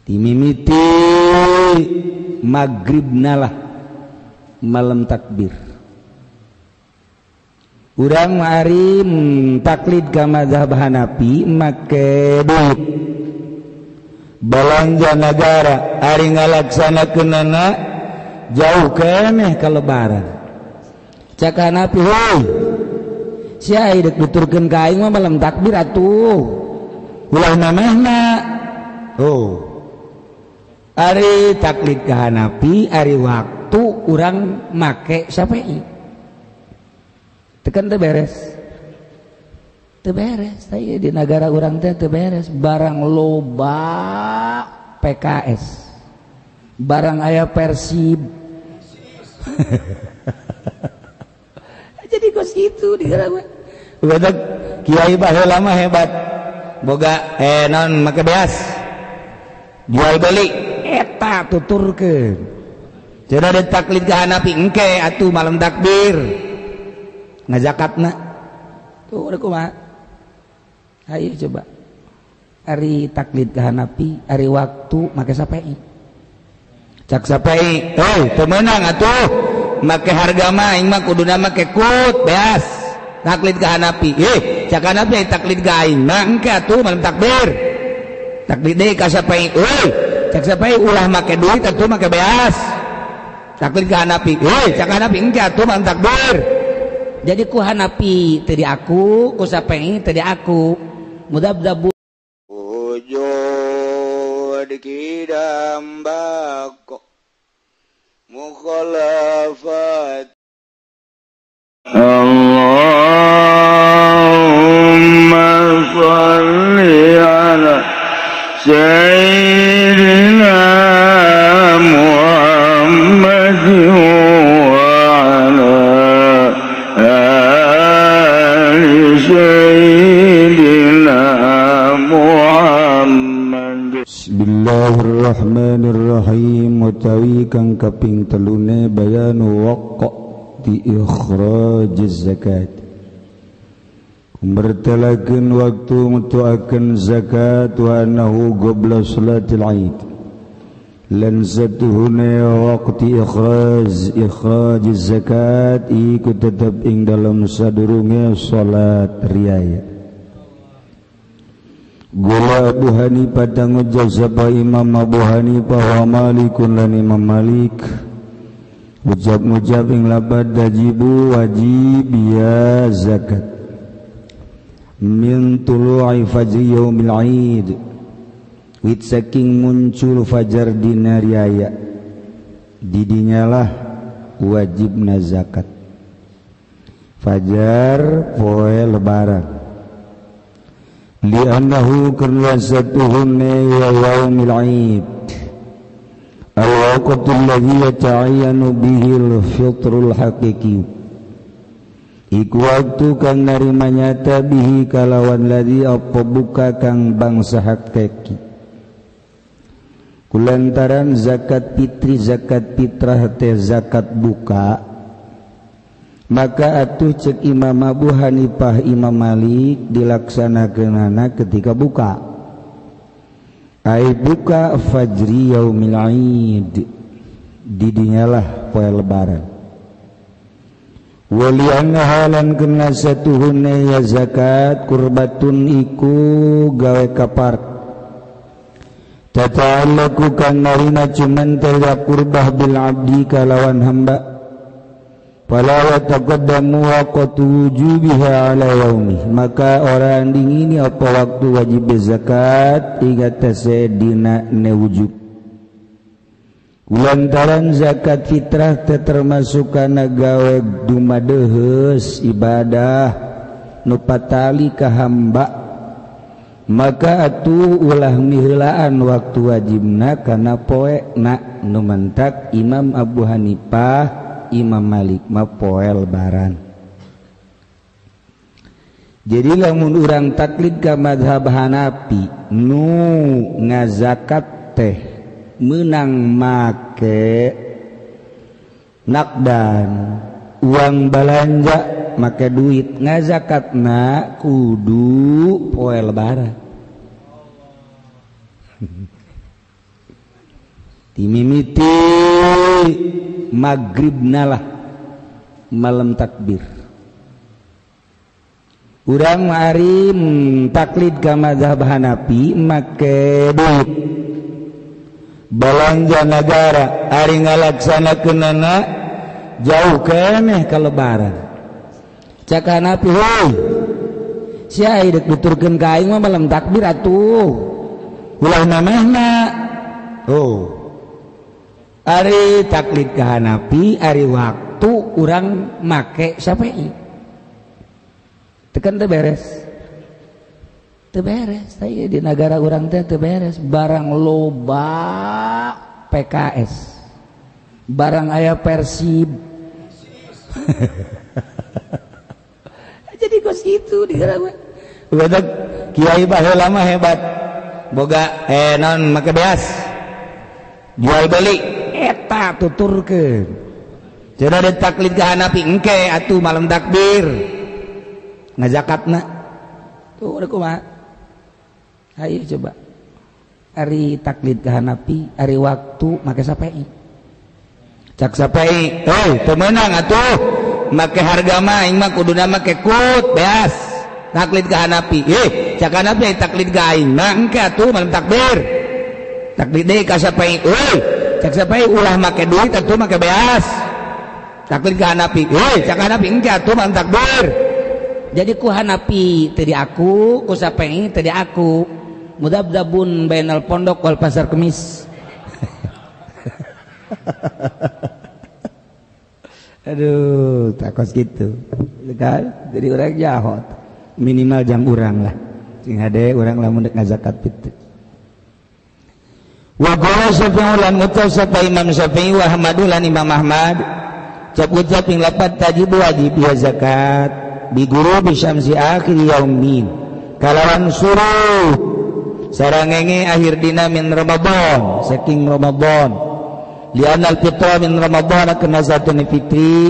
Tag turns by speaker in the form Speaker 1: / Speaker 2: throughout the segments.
Speaker 1: Dimimiti maghribna lah malam takbir. Urang mari taklid ka mazhab Hanafi make duit belanja negara ari ngalaksanakeunana jauh keneh ka lebaran. Cak Hanafi heuy sia dek nuturkeun ka aing mah malam takbir atuh ulah manehna. Oh ari taklid ka Hanafi ari waktu urang make Syafi'i tekan teu beres. Teu beres teh di negara urang teh teu beres barang loba PKS barang aya Persib. Jadi kos kitu di negara mah. Badak kiai baheula mah hebat boga naon make beas jual beli eta tuturkeun. Cenah ada taklid ka Hanafi engke atuh malam takbir ngazakatna tuh udah kumaha. Ayo coba ari taklid ka Hanafi ari waktu make Syafi'i. Cak Syafi'i heuy teu meunang atuh make harga mah aing mah kuduna make kut beas. Taklid ka Hanafi cak Hanafi taklid ka aing mah engke atuh malam takbir. Taklid deui ka Syafi'i euy cak Syafi'i ulah make duit atuh make beas. Taklid ka Hanafi euy cak Hanafi engke atuh malam takbir. Jadi ku Hanafi teu diaku, ku Syafi'i teu diaku. Mudabdabu
Speaker 2: wujud kidam bako mukhalafat.
Speaker 3: Allahumma shalli ala sayyidina Muhammad wa ala ali sayyidina Muhammad.
Speaker 1: Bismillahirrahmanirrahim. Utawi kang kaping telune bayanu waqti ikhraj zakat. Kumbertelakeun waktu mutuakeun zakat wa annahu qabla salatil Aid. Lan satuhune waqti ikhraj zakat iku tetep ing dalam sadurunge salat riyaya. Gula Abu Hanifah tangujab sapa Imam Abu Hanifah wa Malikun lan Imam Malik. Ujab-mujab ing labad dajibu wajib ya zakat min tulu'i fajri yaumil Aid. Wit saking muncul fajar dina riyaya didinyalah wajibna zakat. Fajar poe lebaran. Li'annahu karna satuhunne ya yaumil Aid al-waqtu alladhi yata'ayyanu bihi al-fitrul haqiqi. Iku waktu kang narima nyata bihi kalawan ladzi apa buka kang bangsa hakiki. Kulantaran zakat fitri zakat fitrah teh zakat buka, maka atuh cek Imam Abu Hanifah Imam Malik dilaksanakeunana ketika buka. Ai buka fajri yaumil Aid didinyalah poe lebaran. Wali annaha lan kena satuhune ya zakat kurbatun iku gawe kapar. Tata'allaku kang narima cumantel ya kurbah bil abdi kalawan hamba. Fala yataqaddamu waqtu wujubiha ala yaumi. Maka orang dingini apa waktu wajib zakat hingga tase dina ne wujub. Lantaran zakat fitrah teh termasuk kana gawe dumadeheus ibadah nu patali ka hamba, maka atuh ulah miheulaan waktu wajibna kana poena nu mentak Imam Abu Hanifah Imam Malik mah poe lebaran. Jadi lamun urang taklid ka mazhab Hanafi nu ngazakat teh menang make nakdan uang balanja make duit ngazakatna kudu poe lebaran. Timimiti maghribna lah malam takbir. Urang mari taklid ka mazhab Hanafi make duit belanja negara ari ngalaksanakeunana jauh keneh ka lebaran. Cak Hanafi heuy sia dek nuturkeun ka aing mah malam takbir atuh ulah namehna. Oh ari taklid ka Hanafi ari waktu urang make Syafi'i tekan teu beres. Teu beres teh di negara urang teh teu beres barang loba PKS barang aya Persib. Jadi kos gitu di negara mah. Kiai baheula mah hebat boga naon make beas jual beli eta tuturkeun. Cenah ada taklid ka Hanafi engke atuh malam takbir ngazakatna tuh udah kumaha. Ayo coba ari taklid ka Hanafi ari waktu make Syafi'i. Cak Syafi'i heuy teu meunang atuh make harga mah aing mah kuduna make kut beas taklid ka Hanafi. Cak Hanafi taklid ka aing mah engke atuh malam takbir taklid deui ka Syafi'i. Euy cak Syafi'i ulah make duit atuh make beas taklid ka Hanafi. Euy cak Hanafi engke atuh malam takbir. Jadi ku Hanafi teu diaku, ku Syafi'i teu diaku. Mudabdabun bainal pondok wal pasar kemis. Aduh, takos gitu. Kan? Jadi orang jahat. Minimal jam urang lah. Sing hade urang lamun dek ngazakat fitri. Wa qala Syafi'i lan ngucap sapa Imam Syafi'i wa Ahmadu lan Imam Ahmad. Cak ucap ing lapat tajib wajib ya zakat bi guru bisyamsi akhir yaumin kalawan suruh sarangenge akhir dina min Ramadan saking Ramadan lianal fitra min Ramadan kena satune fitri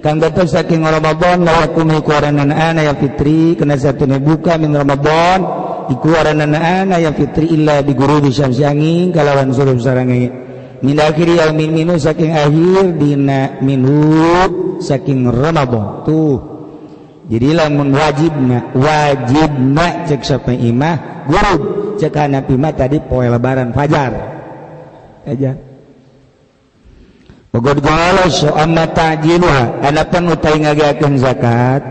Speaker 1: kang datang saking Ramadan lawakum ikuaranan ana ya fitri kena satune buka min Ramadan ikuaranan ana ya fitri illa bi guru bisyamsi angin kalawan suruh sarangenge min akhir yaumin minu saking akhir dina minhu saking Ramadan tuh. Jadi lamun wajibna wajibna cek Syafi'i mah gurub cek Hanafi mah tadi poe lebaran fajar aja. Pogod qala amma ta'jiluha anapan utai ngageakeun zakat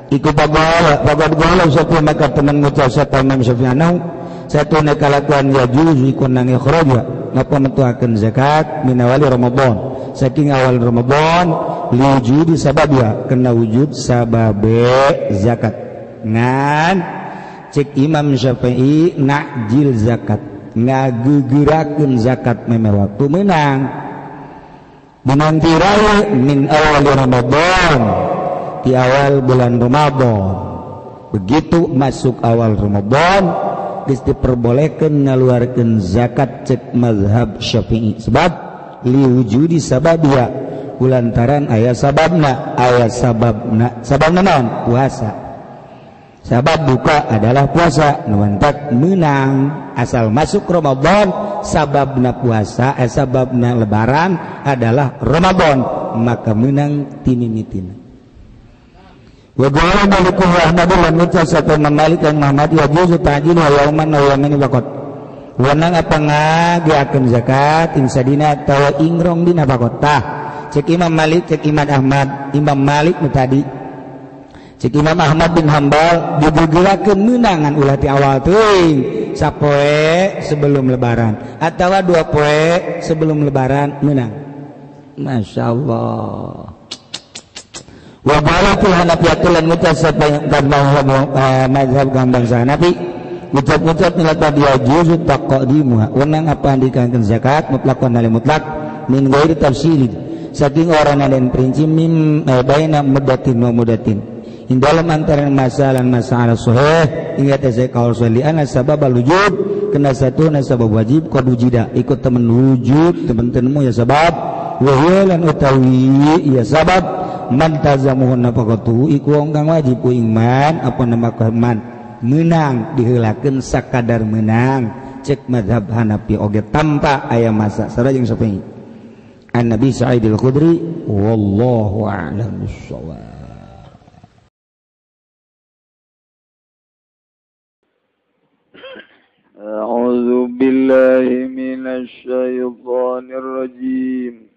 Speaker 1: iku pagol pagod qala sapa maka teman ngucap sapa Imam Syafi'i anau satuna kalakuan yajuzu iku nang ikhraja napa metuakeun zakat min awali Ramadan saking awal Ramadan liwujudi sababnya kena wujud sababe zakat. Ngan cek Imam Syafi'i nakjil zakat ngagegerakeun zakat meme waktu menang menanti raya min awal Ramadan di awal bulan Ramadan. Begitu masuk awal Ramadan geus diperbolehkeun ngaluarkeun zakat cek mazhab Syafi'i sebab liwujudi sababnya kulantaran aya sababna sababna naon puasa. Sabab buka adalah puasa nuantak menang asal masuk Ramadan sababna puasa sababna lebaran adalah Ramadan maka menang timimitina. Wa qala Maliku Ahmad lan ngucap sapa Malik lan Muhammad ya juzu ta'jil wa yauman wa yaumin faqat. Wenang apa ngageakeun zakat ing sadina atawa ing rong dina faqat. Tah cek Imam Malik cek Imam Ahmad Imam Malik nu tadi cek Imam Ahmad bin Hambal digegerakeun meunangan ulah ti awal teuing sapoe sebelum lebaran atawa dua poe sebelum lebaran meunang. Masya Allah. Wa qalatul Hanafiyatul lan ngucap sapa mazhab gambang Hanafi ngucap-ngucap nilai tadi yajuzu taqdimuha wenang apa dikaengkeun zakat mutlakon ale mutlak min ghairi tafsil saking orang dan prinsip mim baina mudatin wa mudatin in dalam antara masalah masalah sahih ingat saya kaul sahih ana sabab wujud kena satu nasabab wajib qad wujida ikut temen wujud temen temu ya sabab wa huwa lan utawi ya sabab man tazamuhun nafaqatu iku wong kang wajib ku iman apa nama man menang diheulakeun sakadar menang cek mazhab Hanafi oge tanpa aya masa sareng jeung Syafi'i. An Nabi Sa'id Al-Khudri wallahu a'lam bissawab.
Speaker 2: A'udzu billahi minasy syaithanir rajim.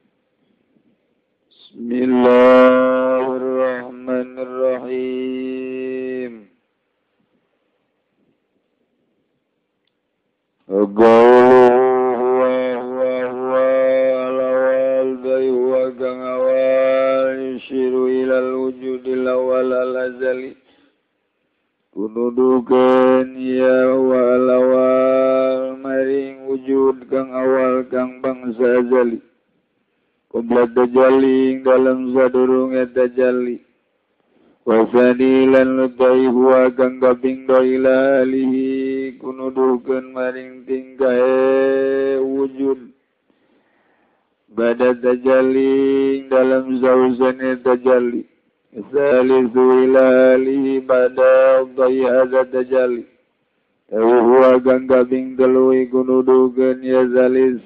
Speaker 2: Bismillahirrahmanirrahim. Qawluhu huwa huwa huwa al-awwal huwa kang awal yushiru ilal wujudil awal al-azali. Kunudukeun ya huwa al-awwal maring wujud kang awal kang bangsa azali. Qabla tajalli dalam sadurunge tajalli. Wa sadilan lutai huwa kang kaping dua ila alihi kunudukeun maring tingkahe wujud. Bada tajalli dalam sausane tajalli. Salisu ila alihi bada dai hadza tajalli. Huwa kang kaping telu kunudukeun ya salis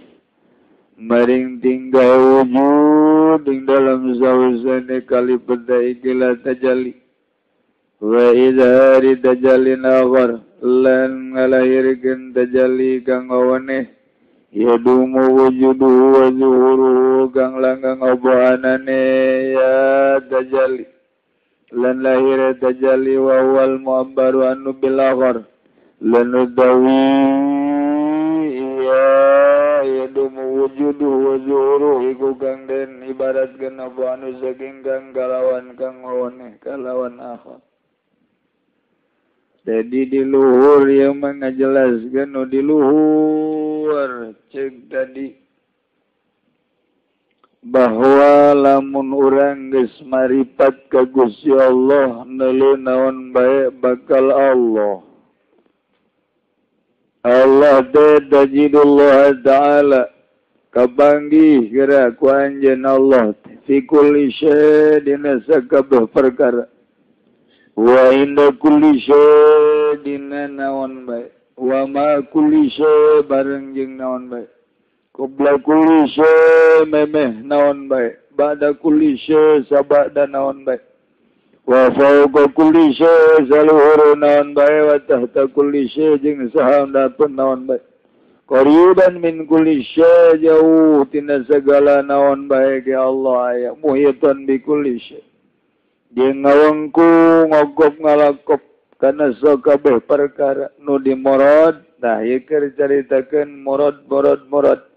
Speaker 2: maring tinggal wujud ing dalam sausane kali peda ikilah tajalli. Wa idhari tajallin akhar lan ngalahirkeun tajalli kang awaneh yadumu wujuduhu wa zuhuruhu kang langgang apa anane ya tajalli lan lahir tajalli wa wal mu'abbaru annu bil akhar lan udawi ya yadumu wujuduhu wa zuhuruhu iku kang den ibaratkeun apa anu saking kang kalawan kang awaneh kalawan akhar. Jadi di luhur yang mengajelaskan nu di luhur cek tadi bahwa lamun urang geus maripat ka Gusti Allah neuleuh naon bae bakal Allah. Allah teh tajidullah ta'ala kapanggih geura ku anjeun Allah fi kulli syai dina sakabeh perkara. Wa inda kulli syai dina naon bae wa ma kulli syai bareng jeung naon bae qabla kulli syai memeh naon bae ba'da kulli syai sabada naon bae wa fawqa kulli syai saluhur naon bae wa tahta kulli syai jeung sahandapun naon bae qariban min kulli syai jauh tina segala naon bae ge Allah aya muhitan bi kulli syai jeung ngawengku ngogop ngalakop kana sakabeh perkara nu dimorod. Nah ieu keur caritakeun murad murad murad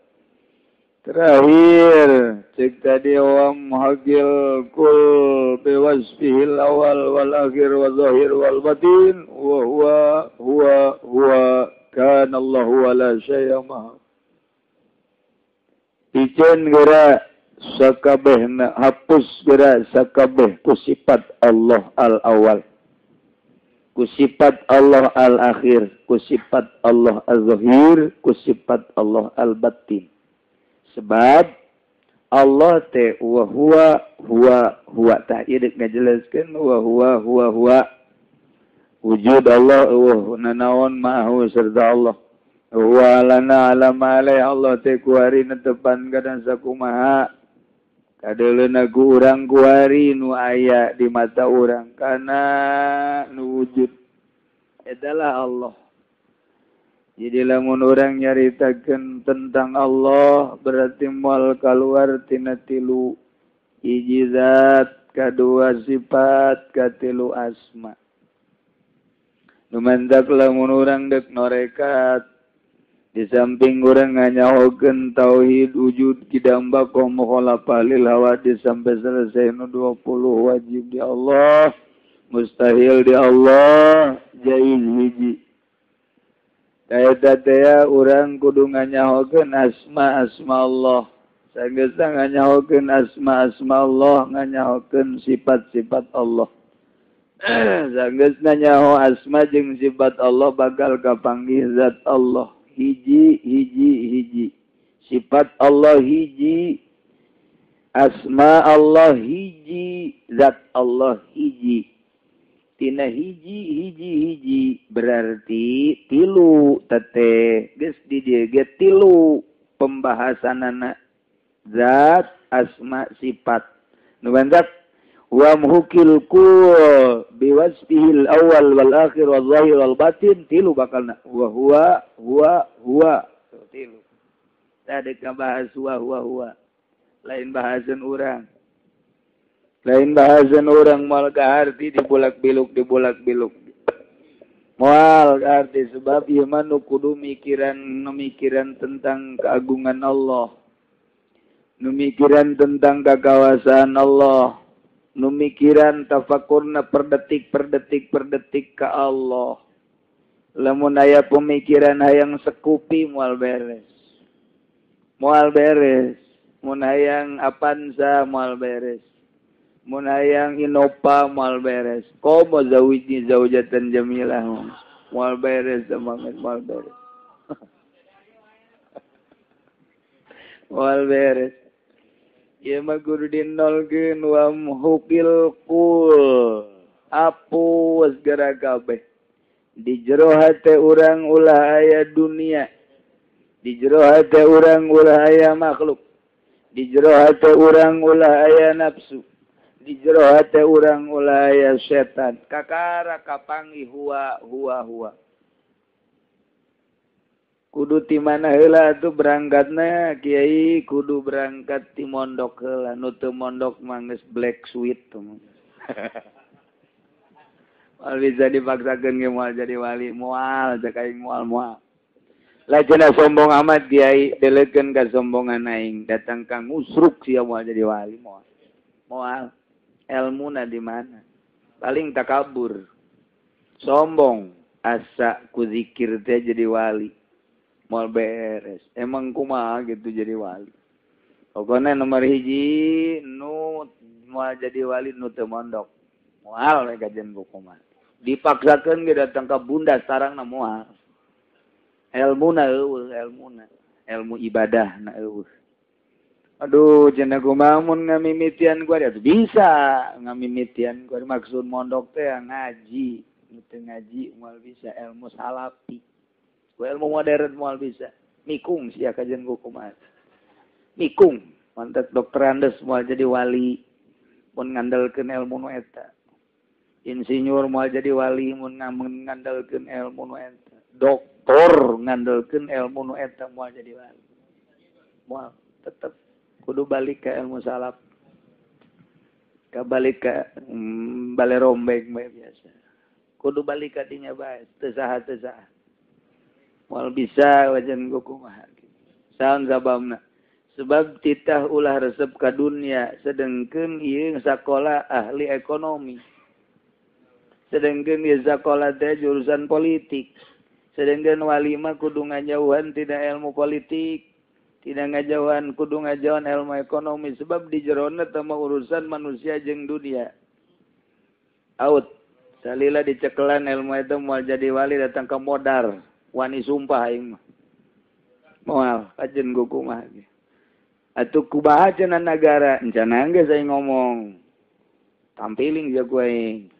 Speaker 2: terakhir cek tadi wa muhagil kul biwasfihil awal wal akhir wa zahir wal batin wa huwa huwa huwa kana Allahu wa la syai'a ma. Ijen geura sakabehna hapus geura sakabeh ku sifat Allah al-awwal, ku sifat Allah al-akhir, ku sifat Allah al-zahir, ku sifat Allah al-batin. Sebab Allah teh wa huwa huwa huwa tah ieu deuk ngajelaskeun wa huwa huwa huwa wujud Allah wa nanaon ma'ahu serta Allah wa lana ala ma alai Allah teh kuari netepan kana sakumaha kadeuleuna ku urang kuari nu aya di mata urang kana nu wujud adalah Allah. Jadi lamun urang nyaritakeun tentang Allah berarti moal kaluar tina tilu hiji zat, kadua sifat, katilu asma. Nu mantak lamun urang deuk norekat di samping urang nganyahokeun tauhid wujud kidam baqa mukhalafah lil hawadis sampai selesai nu 20 wajib di Allah, mustahil di Allah, jaiz hiji. Eta teh urang kudu nganyahokeun asma-asma Allah. Sanggeusna nganyahokeun asma-asma Allah, nganyahokeun sifat-sifat Allah. Sanggeusna nyaho asma jeung sifat Allah bakal kapanggih zat Allah. Hiji hiji hiji. Sifat Allah hiji, asma Allah hiji, zat Allah hiji. Tina hiji hiji hiji berarti tilu tete geus di dieu ge tilu pembahasanana zat asma sifat nu bantak wa muhkil kul biwasfihil awal wal akhir wal zahir wal batin tilu bakalna wa huwa huwa huwa tilu tadi bahas wa huwa huwa lain bahasan urang. Lain bahasan orang moal kaharti dibolak-belok dibolak-belok. Moal kaharti sebab ieu mah nu kudu mikiran nu mikiran tentang keagungan Allah. Nu mikiran tentang kekuasaan Allah. Nu mikiran tafakurna per detik per detik per detik ka Allah. Lamun aya pemikiran hayang sekupi moal beres. Moal beres. Mun hayang Avanza moal beres. Mun hayang Innova moal beres. Komo zawijni zaujatan jamilah moal beres semangat moal beres. Moal beres. Ieu mah kudu dinolkeun wa muhukil qul. Apus geura kabeh. Di jero hate urang ulah aya dunia. Di jero hate urang ulah aya makhluk. Di jero hate urang ulah aya nafsu. Di jero hate urang ulah aya setan. Kakara kapangi huwa huwa huwa. Kudu ti mana heula atuh berangkatna kiai kudu berangkat ti mondok heula. Nu teu mondok mah geus black sweet tuh. Moal bisa dipaksakeun ge moal jadi wali, moal cek aing moal moal. Lah cenah sombong amat kiai delekeun ka sombongan aing datang ka ngusruk sia moal jadi wali moal. Moal elmuna di mana? Paling takabur. Sombong asa ku zikir teh jadi wali. Moal beres. Emang kumaha gitu jadi wali. Pokoknya nomor hiji nu moal jadi wali nu teu mondok. Moal we kajian buku mah. Dipaksakeun ge datang ka bunda sarangna moal. Elmuna eueuh, elmuna. Ilmu ibadah na eueuh. Aduh, cenah kumaha mun ngamimitian gua dia bisa ngamimitian gua maksud mondok teh ngaji, teu ngaji moal bisa ilmu salafi. Ku ilmu modern moal bisa. Mikung sia kajian kumaha. Mikung, mantak dokter Andes moal jadi wali mun ngandalkeun ilmu nu eta. Insinyur moal jadi wali mun ngandalkeun ilmu nu eta. Doktor ngandalkeun ilmu nu eta moal jadi wali. Moal tetep kudu balik ke ilmu salaf. Ka balik ka bale rombeng bae biasa. Kudu balik ka dinya bae, teu saha teu saha. Moal bisa wajan kumaha. Saon sababna? Sebab titah ulah resep ka dunia, sedengkeun ieu sakola ahli ekonomi. Sedengkeun ieu sakola teh jurusan politik. Sedengkeun wali mah kudu ngajauhan tidak ilmu politik. Tidak ngajauhan kudu ngajauhan ilmu ekonomi sebab di jerona teh mah urusan manusia jeung dunia. Out. Salila dicekelan ilmu itu moal jadi wali datang ke modar, wani sumpah aing mah. Moal kajen kumaha ge. Atuh kumaha cenah nagara, encana geus aing ngomong. Tampiling ja ku aing.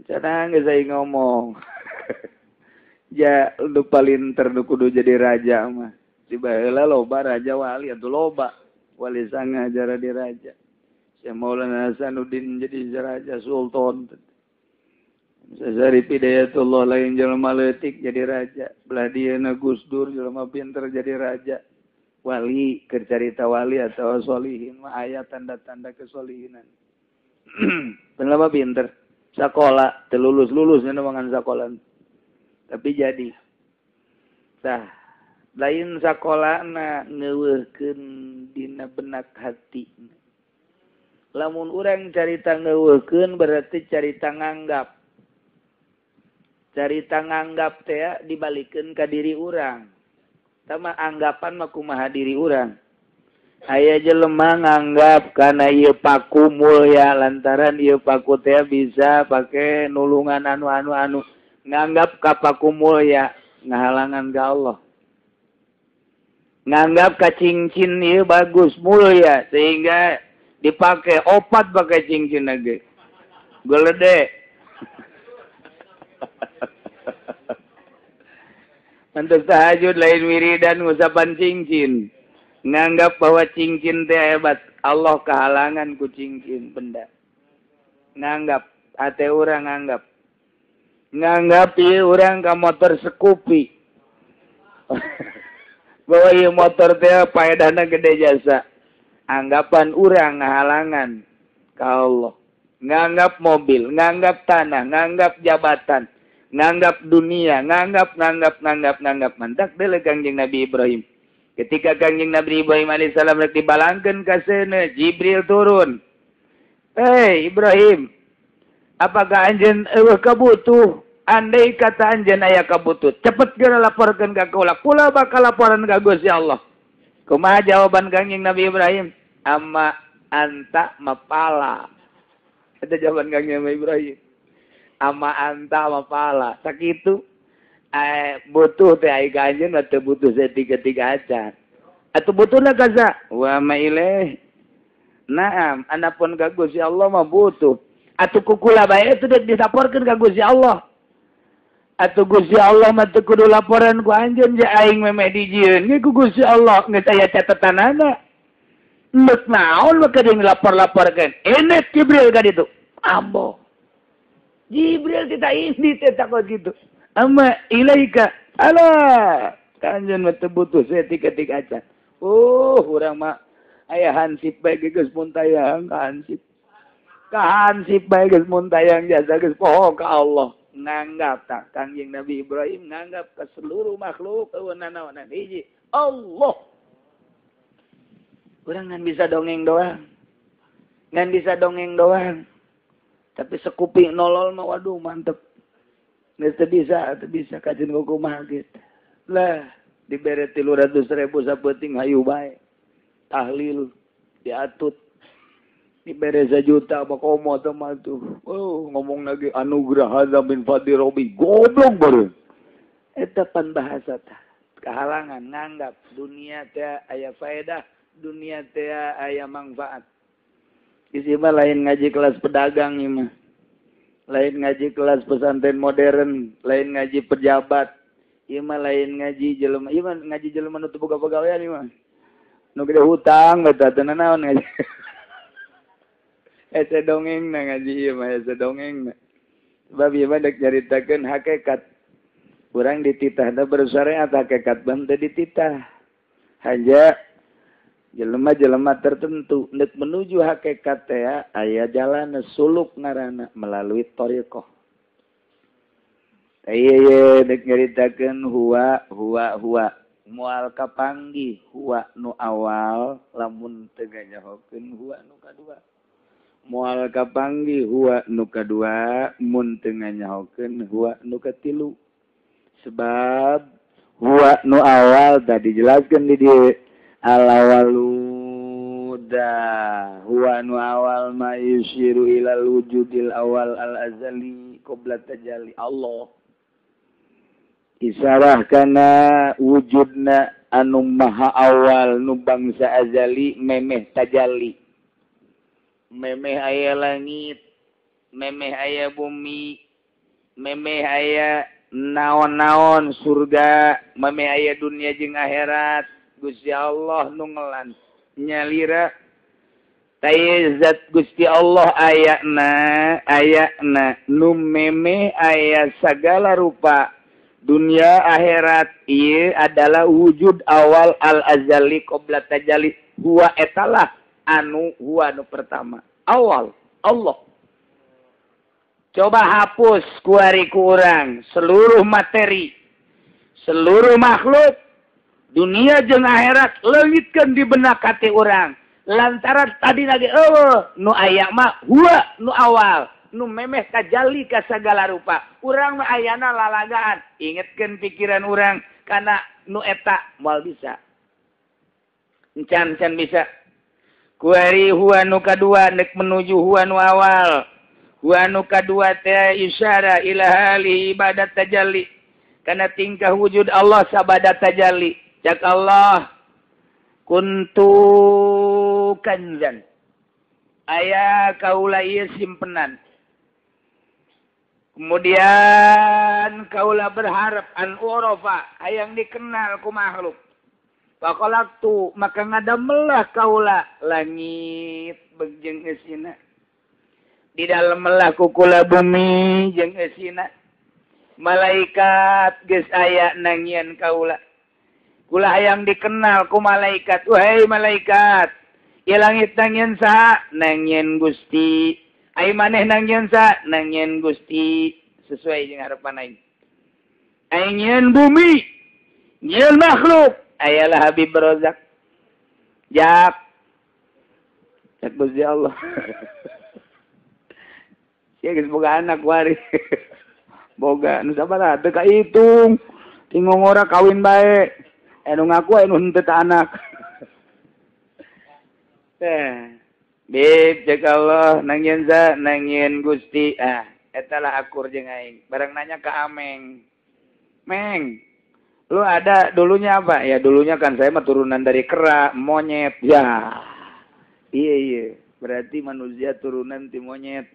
Speaker 2: Encana geus aing ngomong. Ja lu palinter nu kudu jadi raja mah. Di baheula loba raja wali atuh loba wali sanga jara di raja. Syekh Maulana Hasanuddin jadi raja sultan. Syarif Hidayatullah lain jelema leutik jadi raja. Belah dieuna Gus Dur jelema pinter jadi raja. Wali keur carita wali atawa solihin mah aya tanda-tanda kesolihinan. Jelema pinter sakola teu lulus-lulus ngan sakola. Tapi jadi tah lain sakolana ngeuweuhkeun dina benak hati. Lamun urang carita ngeuweuhkeun berarti carita nganggap. Carita nganggap teh dibalikeun ka diri urang. Tama anggapan mah kumaha diri urang. Aya jelema nganggap kana ieu paku mulya lantaran ieu paku teh bisa pake nulungan anu-anu anu nganggap ka paku mulya ngahalangan ka Allah. Nganggap ka cincin ieu bagus mulia sehingga dipakai opat pakai cincin lagi. Gelede. Untuk tahajud lain wiridan ngusapan cincin. Nganggap bahwa cincin teh hebat. Allah kehalangan ku cincin benda. Nganggap ate urang nganggap. Nganggap ieu urang ka motor Scoopy. Bahwa ieu motor teh paedahna gede jasa. Anggapan urang ngahalangan ka Allah. Nganggap mobil, nganggap tanah, nganggap jabatan, nganggap dunia, nganggap mantak deuleu Kangjeng Nabi Ibrahim. Ketika Kangjeng Nabi Ibrahim alaihissalam rek dibalangkeun ka seuneu, Jibril turun. "Hei Ibrahim, apakah anjeun eueuh kabutuh? Andai kata anjeun aya kabutuh, cepet geura laporkeun ka kaula. Kula bakal laporan ka Gusti Allah." Kumaha jawaban Kangjeng Nabi Ibrahim? "Amma anta mapala." Eta jawaban Kangjeng Nabi Ibrahim. Ama anta mapala. Sakitu butuh teh ai ka anjeun mah teu butuh tiga-tiga acan. Atuh butuhna kaza wa ma ilaih. Naam, anapun ka Gusti Allah mah butuh. Atuh kukula bae itu dek dilaporkeun ka Gusti Allah. Atuh Gusti Allah mah teu kudu laporan ku anjeun ja aing memeh dijieun ge ku Gusti Allah geus aya catetanana. Geus naon mah kudu dilapor-laporkeun. Enek Jibril ka ditu. Ambo. Jibril tidak ini teh takut gitu. Amma ilaika ala kanjeun mah teu butuh saeutik-eutik acan. Oh, urang mah aya hansip bae geus muntayang ka hansip. Ka hansip bae geus muntayang jasa geus poho ka Allah. Nganggap tak Kangjeng Nabi Ibrahim nganggap ke seluruh makhluk eueuh nanaonan hiji Allah. Urang ngan bisa dongeng doang. Ngan bisa dongeng doang. Tapi sekupi nolol mah waduh mantep. Geus teu bisa kajeun kumaha gitu. Lah dibere 300.000 sapeuting hayu bae. Tahlil diatut. Dibere 1 juta mah komo teh mah tuh. Oh, ngomong lagi anugerah hadza min fadli rabbi. Goblok baru. Eta pan bahasa tah. Kahalangan nganggap dunia teh aya faedah, dunia teh aya manfaat. Isi mah lain ngaji kelas pedagang ieu mah. Lain ngaji kelas pesantren modern, lain ngaji pejabat. Ieu mah lain ngaji jelema, ieu mah ngaji jelema nu teu boga pagawean ieu mah. Nu gede hutang eta teu nanaon ngaji. Hese dongeng na ngaji ieu mah hese dongeng na. Sebab ieu mah dek nyaritakeun hakikat. Urang dititahna bersyariat hakikat ban teu dititah. Hanya jelema-jelema tertentu nek menuju hakikat teh aya jalan suluk ngaranna melalui thariqah. Ieu dek nyaritakeun huwa huwa huwa moal kapanggih huwa nu awal lamun teu ganyahokeun huwa nu kadua. Moal kapanggih huwa nu kadua mun teu nganyahokeun huwa nu katilu. Sebab huwa nu awal tadi dijelaskeun di dieu al-awaluda huwa nu awal ma yushiru ilal wujudil awal al-azali qabla tajalli Allah. Isarah kana wujudna anu maha awal nu bangsa azali memeh tajalli. Memeh aya langit, memeh aya bumi, memeh aya naon-naon surga, memeh aya dunia jeung akhirat. Gusti Allah nu ngelan nyalira taya zat Gusti Allah ayana ayana nu memeh aya sagala rupa dunia akhirat. Ieu adalah wujud awal al-azali qabla tajalli. Huwa etalah anu huwa nu pertama awal Allah. Coba hapus kuari ku urang seluruh materi, seluruh makhluk dunia jeung akhirat leungitkeun di benak hati urang lantaran tadi lagi eueuh nu aya mah huwa nu awal nu memeh tajalli ka sagala rupa. Urang mah ayana lalagaan. Ingetkeun pikiran urang kana nu eta moal bisa. Encan-encan bisa. Kuari huwa nu kadua nek menuju huwa nu awal. Huwa nu kadua teh isyara ila hali ibadat tajalli. Kana tingkah wujud Allah sabada tajalli. Cak Allah kuntu kanzan. Aya kaula ieu simpenan.
Speaker 1: Kemudian kaula berharap an urafa hayang dikenal ku makhluk. Faqalaktu maka ngadamelah kaula langit jeung eusina. Di dalam melah ku kula bumi jeung eusina. Malaikat geus aya nangieun kaula. Kula hayang dikenal ku malaikat. Wahai malaikat, ieu langit nangieun saha? Nangieun Gusti. Ai maneh nangieun saha? Nangieun Gusti. Sesuai jeung harapan aing. Aing nyieun bumi, nyieun makhluk. Ayalah Habib Rozak. Jak. Jak Gusti Allah. Sia geus boga anak wari. Boga nu sabaraha teu kahitung. Ti ngongora kawin bae. Anu ngaku anu henteu ta anak. Teh. Bib cek Allah nangieun sa nangieun Gusti. Ah, eta lah akur jeung aing. Barang nanya ka Ameng. Meng, lu ada dulunya apa? Ya dulunya kan saya mah turunan dari kera, monyet. Ya. Iya iya, berarti manusia turunan ti monyet.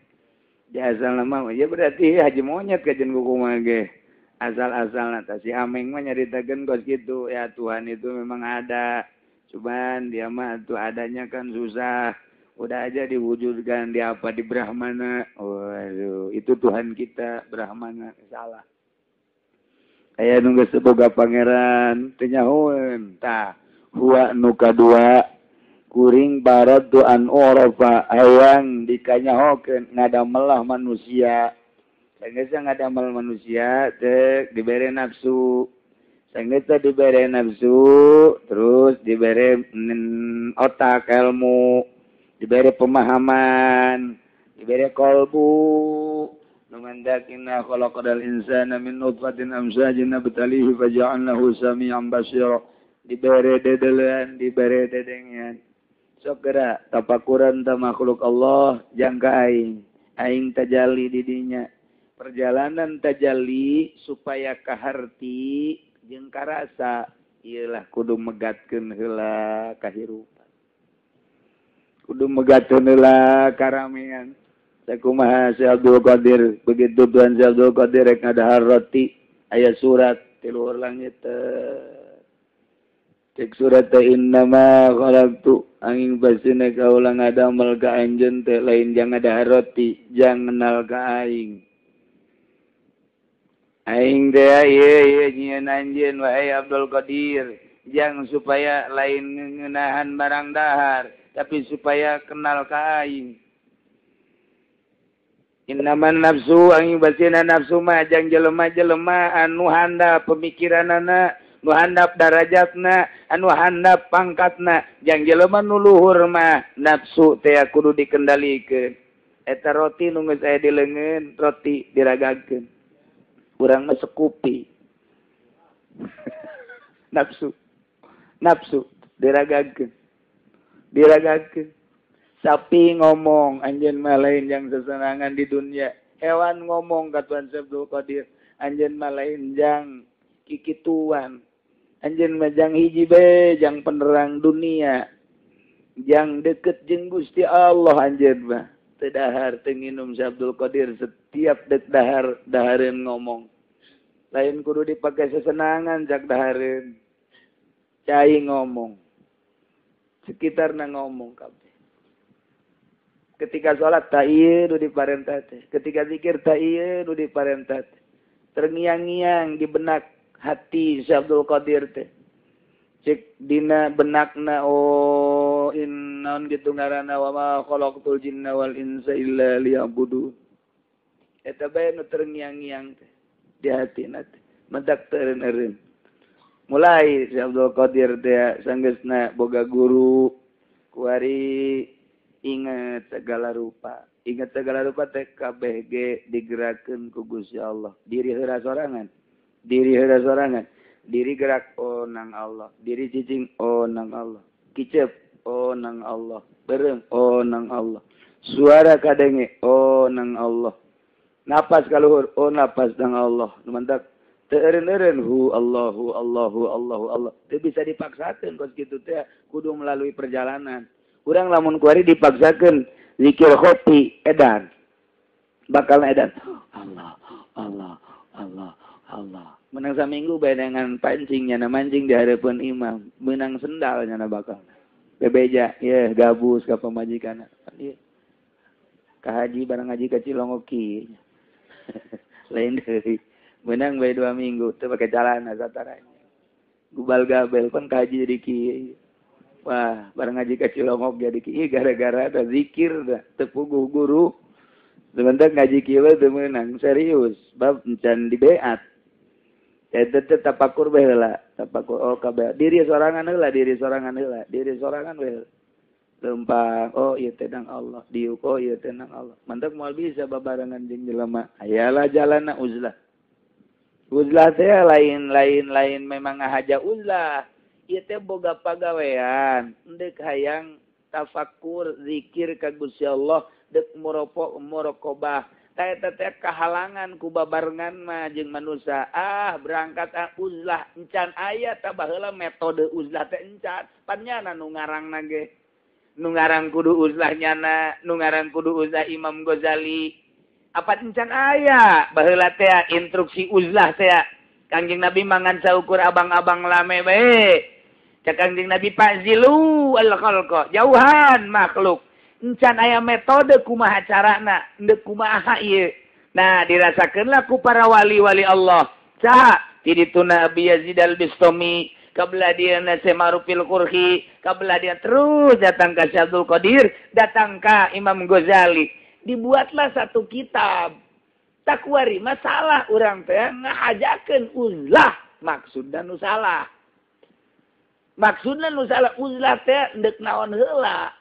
Speaker 1: Ya asal nama ya berarti haji monyet kajen kumaha ge. Asal-asalna tah si Ameng mah nyaritakeun kos kitu. Ya Tuhan itu memang ada. Cuman dia mah tuh adanya kan susah. Udah aja diwujudkan di apa di Brahmana. Waduh, itu Tuhan kita Brahmana salah. Aya nu geus boga pangeran teu nyahoeun. Tah, huwa nu kadua kuring baradu an urafa hayang dikanyahokeun ngadamelah manusia. Sanggeus ngadamel manusia teh dibere nafsu. Sanggeus dibere nafsu terus dibere otak ilmu, diberi pemahaman, diberi kolbu. Numandak inna khalaqal insana min nutfatin amsajin nabtalihi faja'alnahu sami'an basira. Diberi dedelean, diberi dedengean. Sok geura tapakuran ta makhluk Allah jangka aing. Aing tajalli di dinya. Perjalanan tajalli supaya kaharti jeung karasa ieulah kudu megatkeun heula kahirupan. Kudu megatkeun heula karamean. Sakumaha Syekh Abdul Qadir, begitu Tuhan Syekh Abdul Qadir rek ngadahar roti, aya surat ti luhur langit. Cek surat teh innama khalaqtu angin basina kaula ngadamel ka anjeun teh lain jang ngadahar roti, jang ngenal ka aing. Aing teh ieu ieu nyieun anjeun wahai Abdul Qadir, jang supaya lain ngeunahan barang dahar, tapi supaya kenal ka aing. Innaman nafsu angin basina nafsu mah jang jelema-jelema anu handap pemikiranana, nu handap darajatna, anu handap pangkatna, jang jelema nu luhur mah nafsu teh kudu dikendalikeun. Eta roti nu geus aya di leungeun, roti diragagkeun. Urang mah sekupi. Nafsu. Nafsu diragagkeun. Diragagkeun. Sapi ngomong anjeun mah lain jang sesenangan di dunia. Hewan ngomong ka Tuhan Abdul Qadir, anjeun mah lain jang kikituan. Anjeun mah jang hiji bae jang penerang dunia. Jang deket jeung Gusti Allah anjeun mah. Teu dahar teu nginum si Abdul Qadir setiap dek dahar dahareun ngomong. Lain kudu dipake sesenangan jak dahareun. Cai ngomong. Sekitarna ngomong kabeh. Ketika sholat tak ieu nu diparentah teh. Ketika zikir tak ieu nu diparentah teh. Terngiang-ngiang di benak hati Syekh Abdul Qadir teh. Cek dina benakna oh in naon kitu ngaranna wa ma khalaqtul jinna wal insa illa liya'budun. Eta bae nu terngiang-ngiang teh di hatina teh. Mentak teu eureun-eureun. Mulai Syekh Abdul Qadir teh sanggeusna boga guru kuari ingat segala rupa. Ingat segala rupa teh KBG digerakkeun ku Gusti Allah. Diri heura sorangan. Diri heura sorangan. Diri gerak oh nang Allah. Diri cicing oh nang Allah. Kicep oh nang Allah. Beureum oh nang Allah. Suara kadenge oh nang Allah. Napas kaluhur oh napas nang Allah. Nu mantak teu eureun-eureun hu Allahu Allahu Allahu Allah. Teu bisa dipaksakeun kos kitu teh kudu melalui perjalanan. Urang lamun kuari dipaksakeun zikir khofi edan. Bakal edan. Allah
Speaker 2: Allah Allah Allah. Menang saminggu bae dengan pancing nyana mancing di hadapan imam, menang sendal nyana bakal. Bebeja, ye gabus ka pamajikan. Ieu. Ka haji barang haji ka Cilongok kieu. Lain deui. Menang bae 2 minggu teu pake calana sataranya. Gubal gabel pan ka haji jadi kieu. Wah, barang haji ka Cilongok jadi kieu gara-gara da zikir da teu puguh guru. Sebentar ngaji kieu teu meunang serius, bab encan dibeat. Eta teh tapakur bae heula, tapakur oh kabeh diri sorangan heula, diri sorangan heula, diri sorangan bae heula. Lempang, oh ieu teh nang Allah, diuk oh ieu teh nang Allah. Mantak moal bisa babarengan jeung jelema. Ayalah jalanna uzlah. Uzlah teh lain memang ngahaja uzlah. Ieu teh boga pagawean, endek hayang tafakur zikir ka Gusti Allah, dek muraqabah. Eta teh kahalangan ku babarengan mah jeung manusia. Ah berangkat ah uzlah encan aya tah baheula metode uzlah teh encan. Pan nyana nu ngarangna ge. Nu ngarang kudu uzlah nyana, nu ngarang kudu uzlah Imam Ghazali. Apa encan aya baheula teh instruksi uzlah teh. Kangjeng Nabi mangan saukur abang-abang lame bae. Cak Kangjeng Nabi fazilu al-khalqa, jauhan makhluk. Encan aya metode kumaha carana, endek kumaha ieu. Nah, dirasakeunlah ku para wali-wali Allah. Saha? Ti ditu Nabi Yazid al-Bistami, kabelah dia Semarufil Qurhi, kabelah dia terus datang ka Syekh Abdul Qadir, datang ka Imam Ghazali. Dibuatlah satu kitab. Takwari masalah urang teh ngahajakeun uzlah, maksudna nu salah. Maksudna nu salah uzlah teh endek naon heula.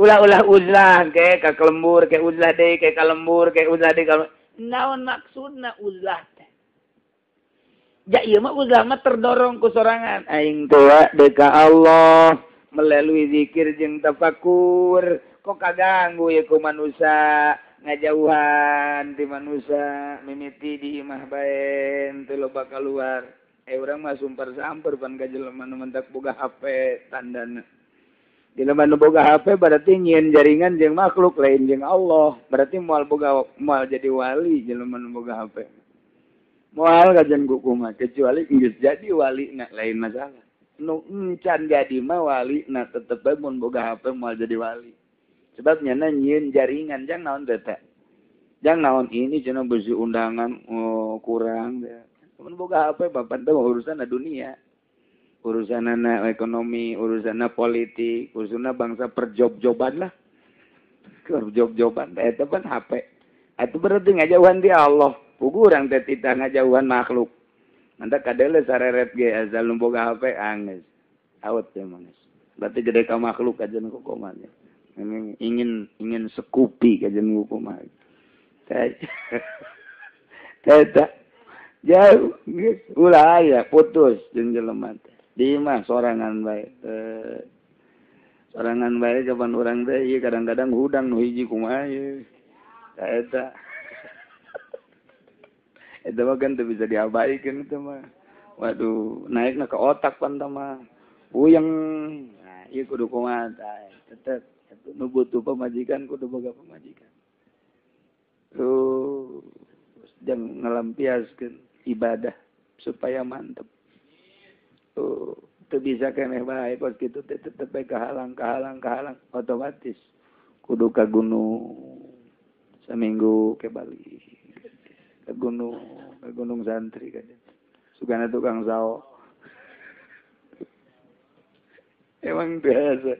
Speaker 2: Ulah-ulah uzlah ke ka kelembur ke uzlah deui ke ka lembur ke uzlah deui ka naon maksudna uzlah teh. Ja ieu mah uzlah mah terdorong ku sorangan aing teh deuk ka Allah melalui zikir jeung tafakur kok kaganggu ieu ku manusia ngajauhan ti manusia mimiti di imah bae teu loba kaluar. Urang mah sumpar-samper pan ka jelema nu mentak boga HP tandana. Di lemah nu boga HP berarti nyieun jaringan jeung makhluk lain jeung Allah. Berarti moal boga moal jadi wali jelema nu boga HP. Moal kajian kumaha kecuali geus jadi wali na lain masalah. Nu encan jadi mah wali na tetep bae mun boga HP moal jadi wali. Sebab nyana nyieun jaringan jang naon teh teh. Jang naon ini cenah beusi undangan oh, kurang teh. Mun boga HP bapan teh urusan dunia. Urusan anak ekonomi, urusan politik, urusan bangsa perjob-joban lah. Perjob-joban, eta pan HP. Itu berarti ngajauhan di Allah. Pugu urang teh titah ngajauhan makhluk. Mantap kadele sareret ge asal nu boga HP anggeus. Awet teh manggeus. Berarti gede ka makhluk aja nu kumaha. Ingin sekupi aja nu kumaha. Teh jauh geus ulah aya putus jeung jelema teh. Di mah sorangan bae. Sorangan bae kapan urang teh ieu kadang-kadang hudang nu hiji kumaha ieu. Eta. Eta mah kan teu bisa diabaikeun eta mah. Waduh, naikna ke otak pan tah mah. Puyeng. Nah, ieu kudu kumaha tah. Tetep nu butuh pamajikan kudu boga pamajikan. Terus jang ngalampiaskeun ibadah supaya mantep. Tuh, teu bisa keneh bae kos kitu teh tetep bae kahalang otomatis kudu ka gunung saminggu ke Bali ke gunung santri kan sugana tukang sawo emang biasa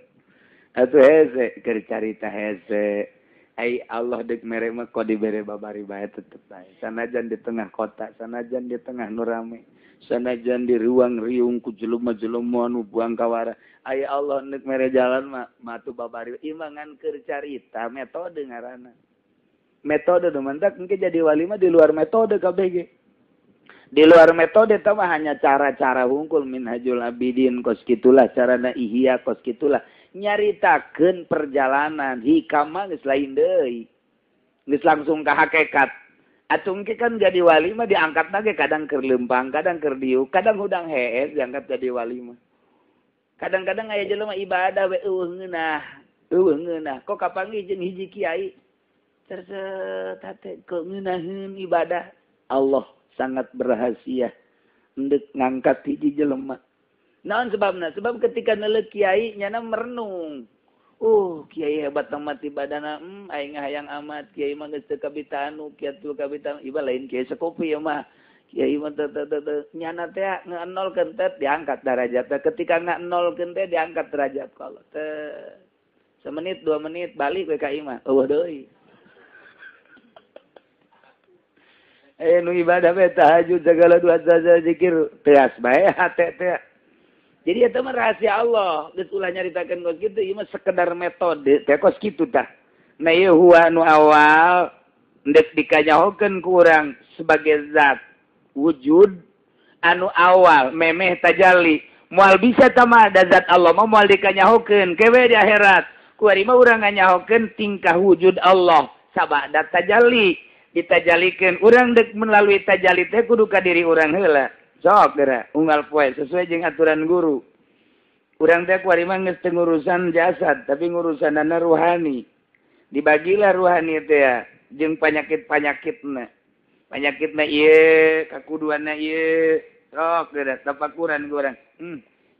Speaker 2: atuh hese keur carita hese ai Allah deuk mere mah kok dibere babari bae tetep bae sanajan di tengah kota sanajan di tengah nu rame sanajan di ruang riung ku jelema-jelema nu buang kawara aya Allah neuk mere jalan mah matu babari imangan keur carita metode ngaranna metode nu mantak engke jadi wali mah di luar metode kabeh ge di luar metode teh mah hanya cara-cara hungkul minhajul abidin kos kitulah carana ihya kos kitulah nyaritakeun perjalanan hikam mah geus lain deui geus langsung ka hakikat. Atuh engke kan jadi wali mah diangkatna ge kadang keur leumpang, kadang keur diuk, kadang hudang hees diangkat jadi wali mah. Kadang-kadang aya jelema ibadah we eueuh ngeunah. Kok kapanggih jeung hiji kiai. Terset hate keungeunaheun ibadah. Allah sangat berhasia endek ngangkat hiji jelema. Naon sebabna? Sebab ketika neuleuh kiai nyana merenung. Kiai hebat amat ibadahna, aing hayang amat kiai mah geus teu kabitanu, kieu kabitanu, iba lain kiai sekopi ya mah. Kiai mah teu nyana teh ngenolkeun teh diangkat derajatna. Ketika ngenolkeun teh diangkat derajat ku Allah. Teh semenit 2 menit balik we ka imah, eueuh deui. Nu ibadah we tahajud segala dua saja zikir teas bae hate teh. Jadi eta mah rahasia Allah, geus ulah nyaritakeun kos kitu, ieu mah sekedar metode teh kos kitu tah. Nah ieu huwa nu awal endek dikanyahokeun ku urang sebagai zat wujud anu awal memeh tajalli. Moal bisa tama da zat Allah mah moal dikanyahokeun kewe di akhirat. Ku ari mah urang nganyahokeun tingkah wujud Allah sabada tajalli. Ditajalikeun urang dek melalui tajalli teh kudu ka diri urang heula. Sok geura unggal poe sesuai jeung aturan guru. Urang teh kuari mah geus teu ngurusan jasad tapi ngurusanana ruhani. Dibagilah ruhani teh ya jeung panyakit-panyakitna. Panyakitna ieu, kakuduanna ieu. Sok geura tapakuran ku urang.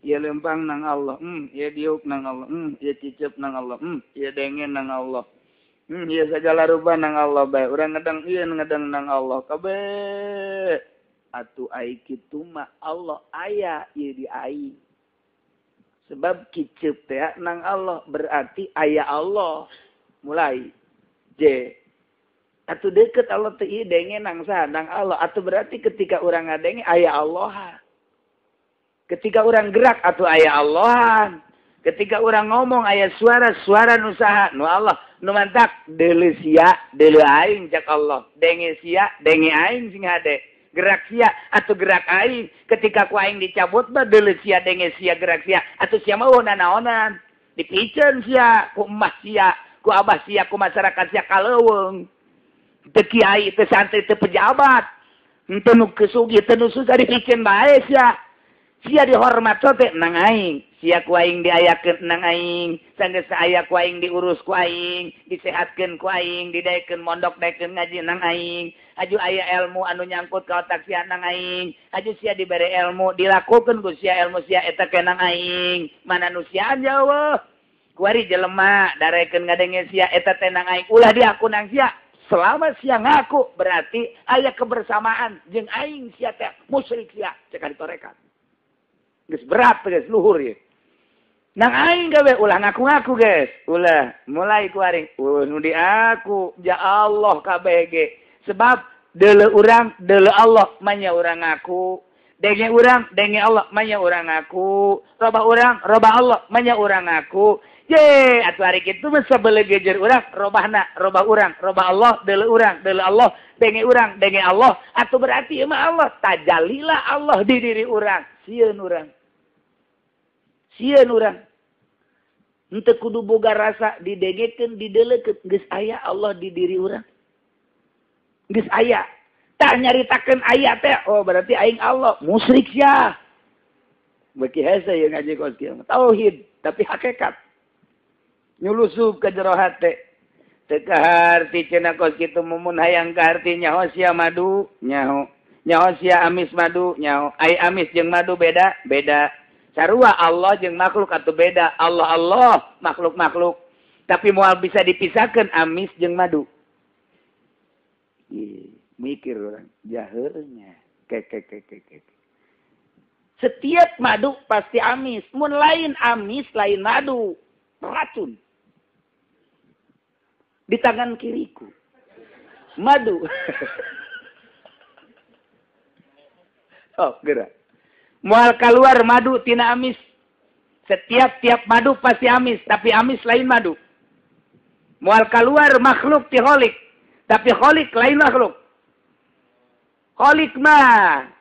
Speaker 2: Ieu lempang nang Allah, ieu diuk nang Allah, ieu cicep nang Allah, ieu dengen nang Allah. Ieu segala rupa nang Allah bae. Urang ngedeng ieu ngedeng nang Allah kabeh. Atuh ai kitu mah Allah aya ieu di aing. Sebab kiceup teh nang Allah berarti aya Allah. Mulai J. Atuh deket Allah teh ieu denge nang saha nang Allah. Atuh berarti ketika urang ngadenge aya Allah. Ketika urang gerak atuh aya Allah. Ketika urang ngomong aya suara, suara nu saha nu Allah. Nu mantak deuleu sia, deuleu aing cak Allah. Denge sia, denge aing sing hade. Gerak sia atau gerak aing. Ketika ku aing dicabut mah deuleu sia, denge sia, gerak sia. Atuh sia mah eueuh nanaonan. Dipiceun sia ku emah sia, ku abah sia, ku masyarakat sia kaleuweung. Teu kiai, teu santri, teu pejabat. Teu nu kesugih, teu nu susah dipiceun bae sia. Sia dihormat teh nang aing. Sia ku aing diayakeun nang aing, sanggeus aya ku aing diurus ku aing, disehatkeun ku aing, didaekeun mondok daekeun ngaji nang aing. Aju aya ilmu anu nyangkut ka otak sia nang aing, aju sia dibere ilmu, dilakukeun ku sia ilmu sia eta ke nang aing. Mana nu siaan jauh. Kuari jelema darekeun ngadenge sia eta teh nang aing, ulah diaku nang sia. Selama sia ngaku berarti aya kebersamaan jeung aing sia teh musyrik sia cek ditorekat. Geus berat geus luhur ieu. Nang aing gawe ulah ngaku-ngaku guys. Ulah mulai ku aring. Nu diaku ja Allah kabeh ge. Sebab deuleu urang deuleu Allah manya urang ngaku. Denge urang denge Allah manya urang ngaku. Robah urang robah Allah manya urang ngaku. Ye atuh ari kitu mah sabelegejer urang robahna robah urang robah Allah deuleu urang deuleu Allah denge urang denge Allah atuh berarti ieu mah Allah tajalilah Allah di diri urang. Sieun urang. Sieun urang. Henteu kudu boga rasa didengekeun dideleukeun geus aya Allah di diri urang. Geus aya. Tah nyaritakeun aya teh oh berarti aing Allah musyrik sia. Beuki hese ieu ngaji kos kieu. Tauhid tapi hakikat. Nyulusup ka jero hate. Teu kaharti cenah kos kitu mumun hayang kaharti nyaho sia madu nyaho. Nyaho sia amis madu nyaho. Ai amis jeung madu beda beda. Sarua Allah jeung makhluk atau beda. Allah Allah makhluk makhluk. Tapi moal bisa dipisahkan amis jeung madu. Ih, mikir orang jaheurnya. Ke. Setiap madu pasti amis. Mun lain amis lain madu. Racun. Di tangan kiriku. Madu. Oh, gerak. Moal keluar madu tina amis. Setiap tiap madu pasti amis, tapi amis lain madu. Moal keluar makhluk ti kholik, tapi kholik lain makhluk. Kholik mah,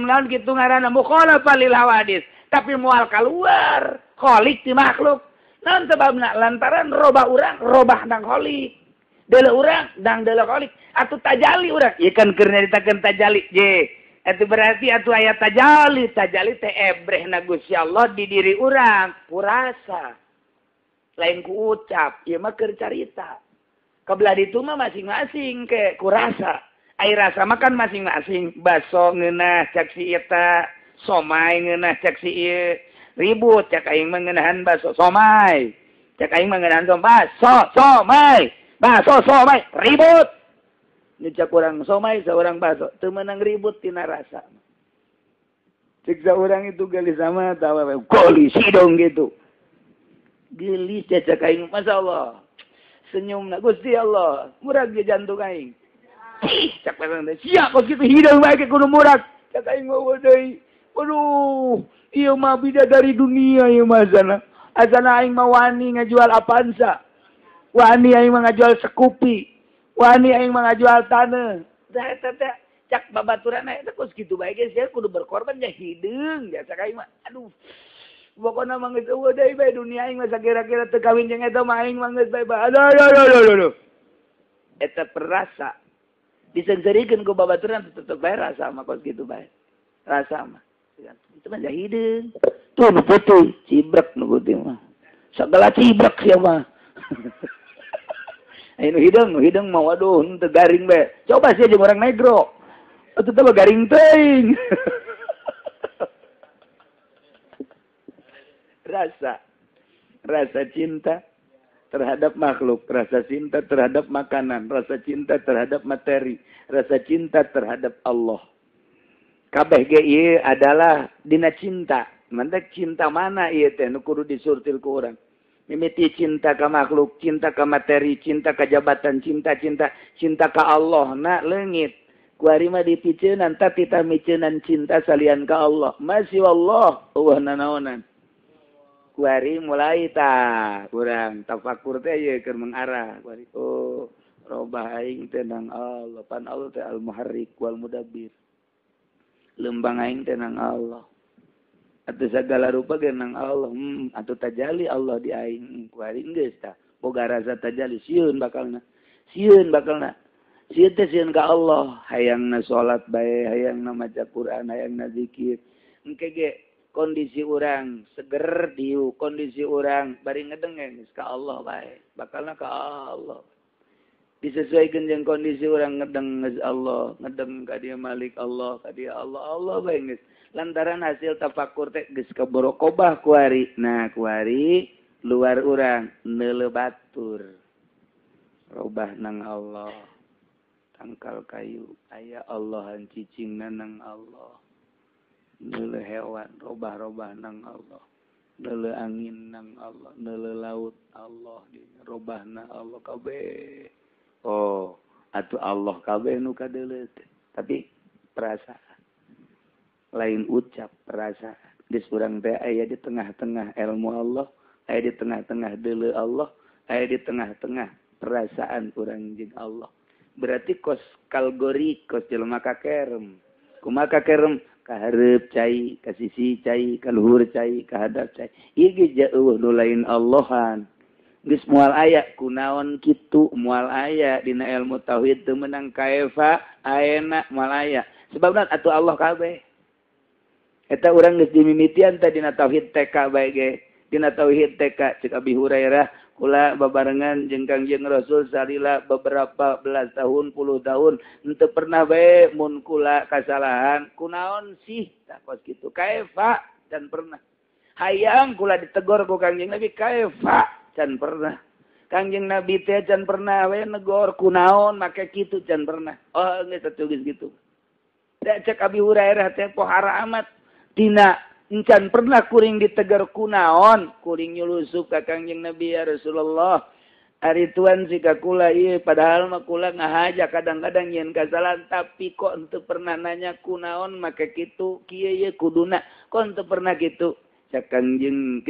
Speaker 2: lawan kitu ngaranna mukhalafah lil hawadis, tapi moal keluar kholik ti makhluk. Naon sebabna? Lantaran robah urang, robah nang kholik. Deuleu urang, dang deuleu kholik. Atuh tajali urang. Ieu kan keur nyaritakeun tajali. Je. Itu berarti atuh aya tajali, tajali teh ebrehna Gusti Allah di diri urang, kurasa. Lain ku ucap, ieu mah keur carita.
Speaker 1: Kebelah ditu mah masing-masing ke kurasa. Ai rasa makan masing-masing. Baso ngeunah cak si eta, somai ngeunah cak si ieu. Ribut cak aing mah ngeunahan baso somai. Cak aing mah ngeunahan baso somai. Baso somai ribut. Nu cak urang somai saurang baso teu meunang ribut tina rasa. Cek saurang itu gelis sama tawa gelis hidung gitu. Gelis cak aing masyaallah. Senyumna Gusti Allah, murag ge jantung aing. Ih, cak urang teh sia kos kitu hidung bae kudu murag. Cak aing mah deui. Aduh, ieu mah bidadari dunia ieu mah azana. Azana aing mah wani ngajual Avanza. Wani aing mah ngajual Scoopy. Wani aing mah ngajual taneuh. Tah eta teh cak babaturan eta kos kitu bae ge sia kudu berkorban nya hideung biasa ka aing mah. Aduh. Pokona mah geus eueuh deui bae dunia aing mah sakira-kira teu kawin jeung eta mah aing mah geus bae. Aduh aduh aduh aduh. Eta perasa diseungseurikeun ku babaturan tetep bae rasa mah kos kitu bae. Rasa mah. Itu mah hideung. Tuh nu putih, cibrek nu putih mah. Sagala cibrek sia mah. Anu hideung mah waduh henteu garing bae. Coba sia jeung orang negro. Atuh teh garing teuing. Rasa cinta terhadap makhluk, rasa cinta terhadap makanan, rasa cinta terhadap materi, rasa cinta terhadap Allah. Kabeh ge ieu adalah dina cinta. Mantak cinta mana ieu teh nu kudu disurtil ku urang. Mimiti cinta ka makhluk, cinta ka materi, cinta ka jabatan, cinta-cinta, cinta ka Allah na leungit. Kuari mah dipiceunan tapi tita miceunan cinta salian ka Allah. Masih Allah eueuh nanaonan. Kuari mulai tah urang tafakur teh ieu keur mengarah. Kuari oh robah aing teh nang Allah, pan Allah teh al-muharrik wal mudabbir. Lembang aing teh nang Allah. Atuh sagala rupa ge nang Allah. Atuh tajali Allah di aing. Kuari geus tah boga rasa tajali sieun bakalna. Sieun bakalna. Sieun teh sieun ka Allah, hayangna salat bae, hayangna maca Quran, hayangna zikir. Engke ge kondisi urang seger diu, kondisi urang bari ngedenge geus ka Allah bae, bakalna ka Allah. Disesuaikan jeung kondisi urang ngedeng geus Allah, ngedeng ka dia Malik Allah, ka dia Allah, Allah bae geus. Lantaran hasil tafakur teh geus kaborokobah kuari. Nah, kuari luar urang neuleuh batur. Robah nang Allah. Tangkal kayu aya Allahan cicingna nang Allah. Neuleuh hewan robah-robah nang Allah. Neuleuh angin nang Allah, neuleuh laut Allah, robahna Allah kabeh. Oh, atuh Allah kabeh nu kadeuleuh teh. Tapi perasaan lain ucap perasaan. Geus urang teh aya di tengah-tengah ilmu Allah, aya di tengah-tengah deuleuh Allah, aya di tengah-tengah perasaan urang jeung Allah. Berarti kos kalgori kos jelema kakerem. Kumaha kakerem? Kahareup cai, ka sisi cai, ka luhur cai, ka hadap cai. Ieu ge jauh nu lain Allahan. Geus moal aya kunaon kitu, moal aya dina ilmu tauhid teu meunang kaefa aena moal aya. Sebabna atuh Allah kabeh. Eta urang geus dimimitian teh dina tauhid TK bae ge. Dina tauhid TK ceuk Abi Hurairah kula babarengan jeung Kangjeng Rasul salila beberapa belas tahun, puluh tahun henteu pernah bae mun kula kasalahan kunaon sih tah kos kitu kaefa can pernah. Hayang kula ditegor ku Kangjeng Nabi kaefa can pernah. Kangjeng Nabi teh can pernah we negor kunaon make kitu can pernah. Oh geus atuh geus kitu. Da cek Abi Hurairah teh pohara amat tina encan pernah kuring ditegar kunaon, kuring nyulusup ka Kangjeng Nabi ya Rasulullah. Ari tuan si ka kula ieu padahal mah kula ngahaja kadang-kadang nyeun kasalahan tapi kok henteu pernah nanya kunaon make kitu kieu ye kuduna kok henteu pernah kitu. Cak Kangjeng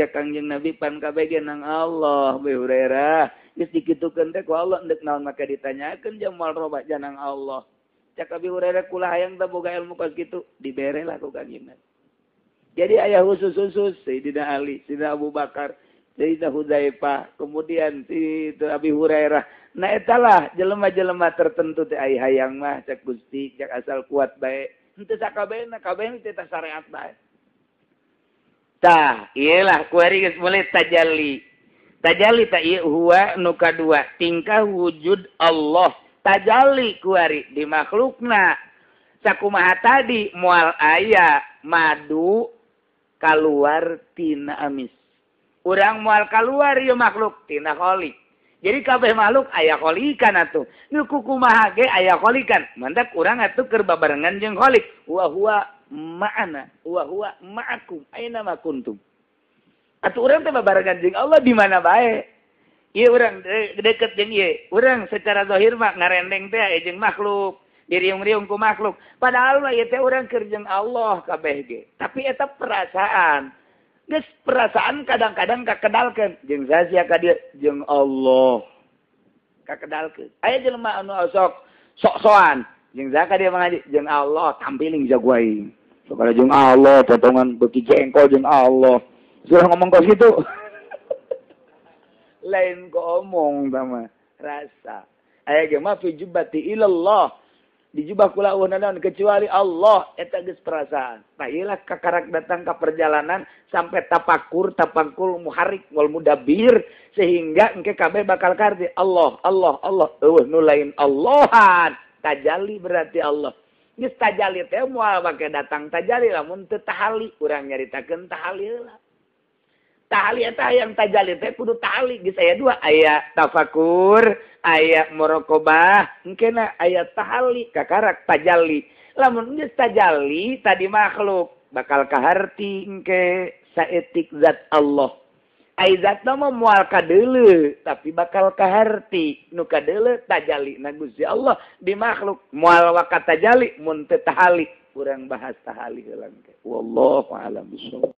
Speaker 1: Nabi pan kabeh ge nang Allah Abi Hurairah geus dikitukeun teh ku Allah endek naon make ditanyakeun jeung moal robah janang Allah. Cak Abi Hurairah kula hayang teh boga ilmu kos kitu dibere lah ku Kangjeng Nabi. Jadi ayah khusus-khusus Sayyidina Ali, Sayyidina Abu Bakar, Sayyidina Hudzaifah, kemudian si Abi Hurairah. Nah etalah jelema-jelema tertentu teh ai hayang mah cak Gusti, cak asal kuat bae. Henteu sakabehna, kabehna teh syariat bae. Tah, iyalah kuari geus mulai tajalli. Tajalli ta ieu huwa nu kadua tingkah wujud Allah tajalli kuari di makhlukna. Sakumaha tadi moal aya madu kaluar tina amis. Urang moal kaluar ieu makhluk tina kholiq. Jadi kabeh makhluk aya kholikan atuh. Nu kukumaha ge aya kholikan. Mantak urang atuh keur babarengan jeung kholiq. Wa huwa ma'ana wa huwa ma'akum aina ma kuntum. Atuh urang teh babarengan jeung Allah di mana bae. Ieu urang deket jeung ieu. Urang secara zahir mah ngarendeng teh aya jeung makhluk, diriung-riung ku makhluk. Padahal mah ieu teh urang keur jeung Allah kabeh ge. Tapi eta perasaan. Geus perasaan kadang-kadang kakedalkeun jeung saha ka dieu jeung Allah. Kakedalkeun. Aya jelema anu sok sok-sokan jeung saha ka dieu mangaji jeung Allah tampiling jago aing. Sok jeung Allah potongan beuki jengkol jeung Allah. Sudah ngomong kos gitu. Lain ko omong tama rasa. Aya ge mah fi jubbati ilallah. Di jubah kula eueuh naon kecuali Allah eta geus perasaan. Tah ieu lah kakarak datang ka perjalanan sampai tapakur tapangkul muharrik wal mudabbir sehingga engke kabeh bakal karti Allah Allah Allah eueuh nu lain Allahan. Tajalli berarti Allah. Geus tajalli teh moal make datang tajalli lamun teu tahali urang nyaritakeun tahali heula. Tahali eta yang tajalli teh kudu tahali geus aya dua, aya tafakur, aya muraqabah, engkena aya tahali kakarak tajalli. Lamun geus tajalli tadi makhluk bakal kaharti engke saetik zat Allah. Ai zatna mah moal kadeuleu tapi bakal kaharti nu kadeuleu tajalli na Gusti Allah di makhluk moal waka tajalli mun teu tahali. Urang bahas tahali heula engke. Wallahu a'lam bishawab.